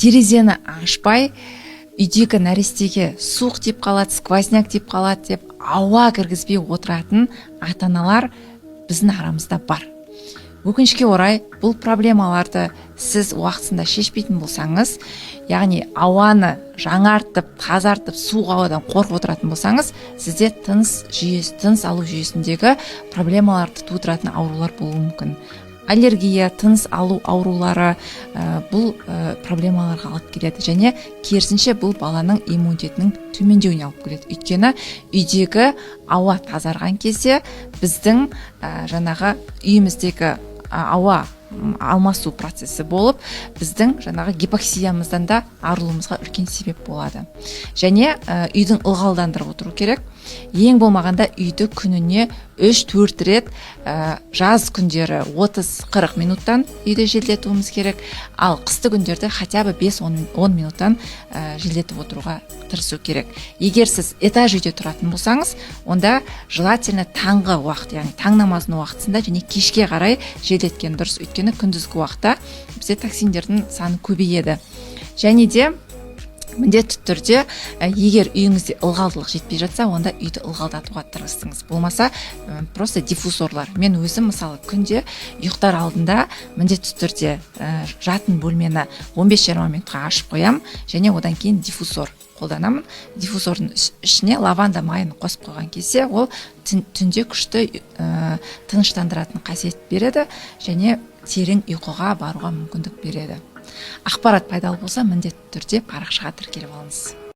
Терезені ашпай, үйдегі нәрестеге суық тиіп қалады, сквозняк тиіп қалады деп ауа кіргізбей отыратын ата аналар біздің арамызда бар. Өкінішке орай, бұл проблемаларды сіз уақытысында шешпейтін болсаңыз, яғни ауаны жаңартып, тазартып, суық ауадан қорқып отыратын болсаңыз, сізде тыныс жүйесі, тыныс алу жүйесіндегі проблемаларды тудыратын аурулар болуы мүмкін. Аллергия, тыныс алу аурулары бұл проблемаларға алып келеді және керісінше, бұл баланың иммунитетінің төмендеуіне алып келеді. Өйткені үйдегі ауа тазарған кезде біздің жаңағы үйіміздегі ауа алмасу процесі болып, біздің жаңағы гипоксиямыздан да арылуымызға үлкен себеп болады. Және үйдің ылғалдандырып отыру керек. Ең болмағанда үйді күніне 3-4 рет, жаз күндері 30-40 минуттан үйді желдетуіміз керек, ал қысты күндерде хотя бы 5-10 минуттан желдетіп отыруға тырысу керек. Егер сіз этаж үйде тұратын болсаңыз, онда желательно таңғы уақыт, яғни таң намазының уақытысында және кешке қарай желдеткен дұрыс. Өйткені күндізгі уақытта бізде токсиндердің саны көбейеді. Және де міндетті түрде, егер үйіңізде ылғалдылық жетпей жатса, онда үйді ылғалдатуға тырысыңыз. Болмаса просто диффузорлар. Мен өзім, мысалы, күнде ұйықтар алдында міндетті түрде жатын бөлмені 15-20 минутқа ашып қоямын және одан кейін диффузор қолданамын. Диффузордың ішіне лаванда майын қосып қойған кезде, ол түнде күшті тыныштандыратын қасиет береді және терең ұйқыға баруға мүмкіндік береді. Ақпарат пайдалы болса, міндетті түрде парақшаға тіркеліп алыңыз.